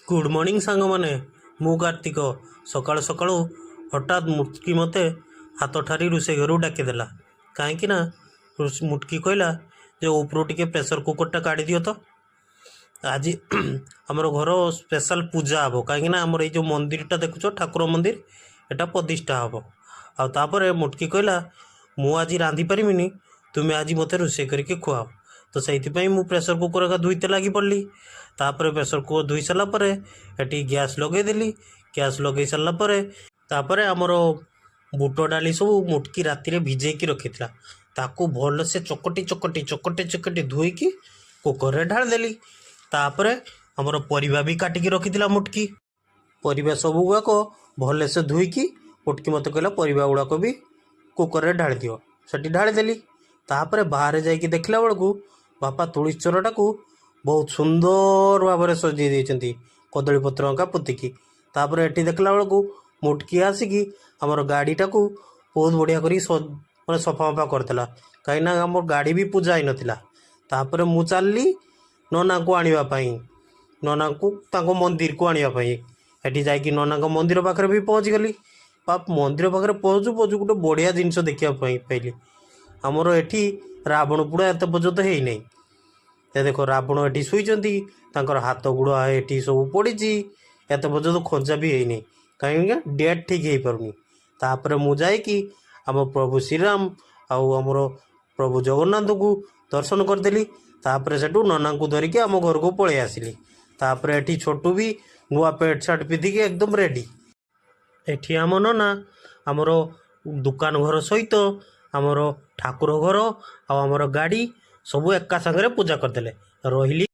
Good morning ସାଙ୍ଗମାନେ, ମୁଁ କାର୍ତ୍ତିକ। ସକାଳୁ ସକାଳୁ ହଠାତ୍ ମୁଟକି ମୋତେ ହାତ ଠାରି ରୋଷେଇ ଘରକୁ ଡାକିଦେଲା। କାହିଁକି ନା ମୁଟକି କହିଲା ଯେ ଉପରୁ ଟିକେ ପ୍ରେସର୍ କୁକର୍ଟା କାଢ଼ି ଦିଅ ତ, ଆଜି ଆମର ଘର ସ୍ପେଶାଲ୍ ପୂଜା ହେବ। କାହିଁକି ନା ଆମର ଏଇ ଯେଉଁ ମନ୍ଦିରଟା ଦେଖୁଛ, ଠାକୁର ମନ୍ଦିର, ଏଟା ପ୍ରତିଷ୍ଠା ହେବ। ଆଉ ତାପରେ ମୁଟକି କହିଲା, ମୁଁ ଆଜି ରାନ୍ଧି ପାରିବିନି, ତୁମେ ଆଜି ମୋତେ ରୋଷେଇ କରିକି ଖୁଆଅ। ତ ସେଇଥିପାଇଁ ମୁଁ ପ୍ରେସର୍ କୁକର୍ ଏକା ଧୋଇତେ ଲାଗି ପଡ଼ିଲି। ତାପରେ ପ୍ରେସର୍ କୁକର୍ ଧୋଇ ସାରିଲା ପରେ ଏଠି ଗ୍ୟାସ୍ ଲଗେଇଦେଲି। ଗ୍ୟାସ୍ ଲଗେଇ ସାରିଲା ପରେ ତାପରେ ଆମର ବୁଟ ଡାଲି ସବୁ ମୁଟକି ରାତିରେ ଭିଜେଇକି ରଖିଥିଲା, ତାକୁ ଭଲସେ ଚକଟି ଚକଟି ଚକଟି ଚକଟି ଧୋଇକି କୁକର୍ରେ ଢାଳିଦେଲି। ତାପରେ ଆମର ପରିବା ବି କାଟିକି ରଖିଥିଲା ମୁଟକି। ପରିବା ସବୁ ଗୁଡ଼ାକ ଭଲସେ ଧୋଇକି ମୁଟକି ମୋତେ କହିଲା, ପରିବା ଗୁଡ଼ାକ ବି କୁକର୍ରେ ଢାଳି ଦିଅ। ସେଠି ଢାଳିଦେଲି। ତାପରେ ବାହାରେ ଯାଇକି ଦେଖିଲା ବେଳକୁ ବାପା ତୁଳସୀ ଚଉରାଟାକୁ ବହୁତ ସୁନ୍ଦର ଭାବରେ ସଜେଇ ଦେଇଛନ୍ତି କଦଳୀ ପତ୍ର ଅଙ୍କା ପୋତିକି। ତାପରେ ଏଠି ଦେଖିଲା ବେଳକୁ ମୁଟକି ଆସିକି ଆମର ଗାଡ଼ିଟାକୁ ବହୁତ ବଢ଼ିଆ କରି ମାନେ ସଫା ମଫା କରିଦେଲା, କାହିଁକିନା ଆମ ଗାଡ଼ି ବି ପୂଜା ହେଇନଥିଲା। ତାପରେ ମୁଁ ଚାଲିଲି ନନାଙ୍କୁ ଆଣିବା ପାଇଁ, ନନାଙ୍କୁ ତାଙ୍କ ମନ୍ଦିରକୁ ଆଣିବା ପାଇଁ। ଏଠି ଯାଇକି ନନାଙ୍କ ମନ୍ଦିର ପାଖରେ ବି ପହଞ୍ଚିଗଲି। ବା ମନ୍ଦିର ପାଖରେ ପହଞ୍ଚୁ ପହଞ୍ଚୁ ଗୋଟେ ବଢ଼ିଆ ଜିନିଷ ଦେଖିବା ପାଇଁ ପାଇଲି। ଆମର ଏଠି ରାବଣ ପୋଡ଼ା ଏତେ ପର୍ଯ୍ୟନ୍ତ ହେଇନାହିଁ। ଏ ଦେଖ, ରାବଣ ଏଠି ଶୋଇଛନ୍ତି, ତାଙ୍କର ହାତ ଗୋଡ଼ ଏଠି ସବୁ ପଡ଼ିଛି। ଏତେ ପର୍ଯ୍ୟନ୍ତ ଖଞ୍ଜା ବି ହେଇନି, କାହିଁକି ନା ଡେଟ୍ ଠିକ୍ ହେଇପାରୁନି। ତାପରେ ମୁଁ ଯାଇକି ଆମ ପ୍ରଭୁ ଶ୍ରୀରାମ ଆଉ ଆମର ପ୍ରଭୁ ଜଗନ୍ନାଥଙ୍କୁ ଦର୍ଶନ କରିଦେଲି। ତାପରେ ସେଠୁ ନନାଙ୍କୁ ଧରିକି ଆମ ଘରକୁ ପଳେଇ ଆସିଲି। ତାପରେ ଏଠି ଛୋଟୁ ବି ନୂଆ ପ୍ୟାଣ୍ଟ ସାର୍ଟ ପିନ୍ଧିକି ଏକଦମ ରେଡ଼ି। ଏଠି ଆମ ନନା ଆମର ଦୋକାନ ଘର ସହିତ ଆମର ଠାକୁର ଘର ଆଉ ଆମର ଗାଡ଼ି ସବୁ ଏକା ସାଙ୍ଗରେ ପୂଜା କରିଦେଲେ। ରହିଲି।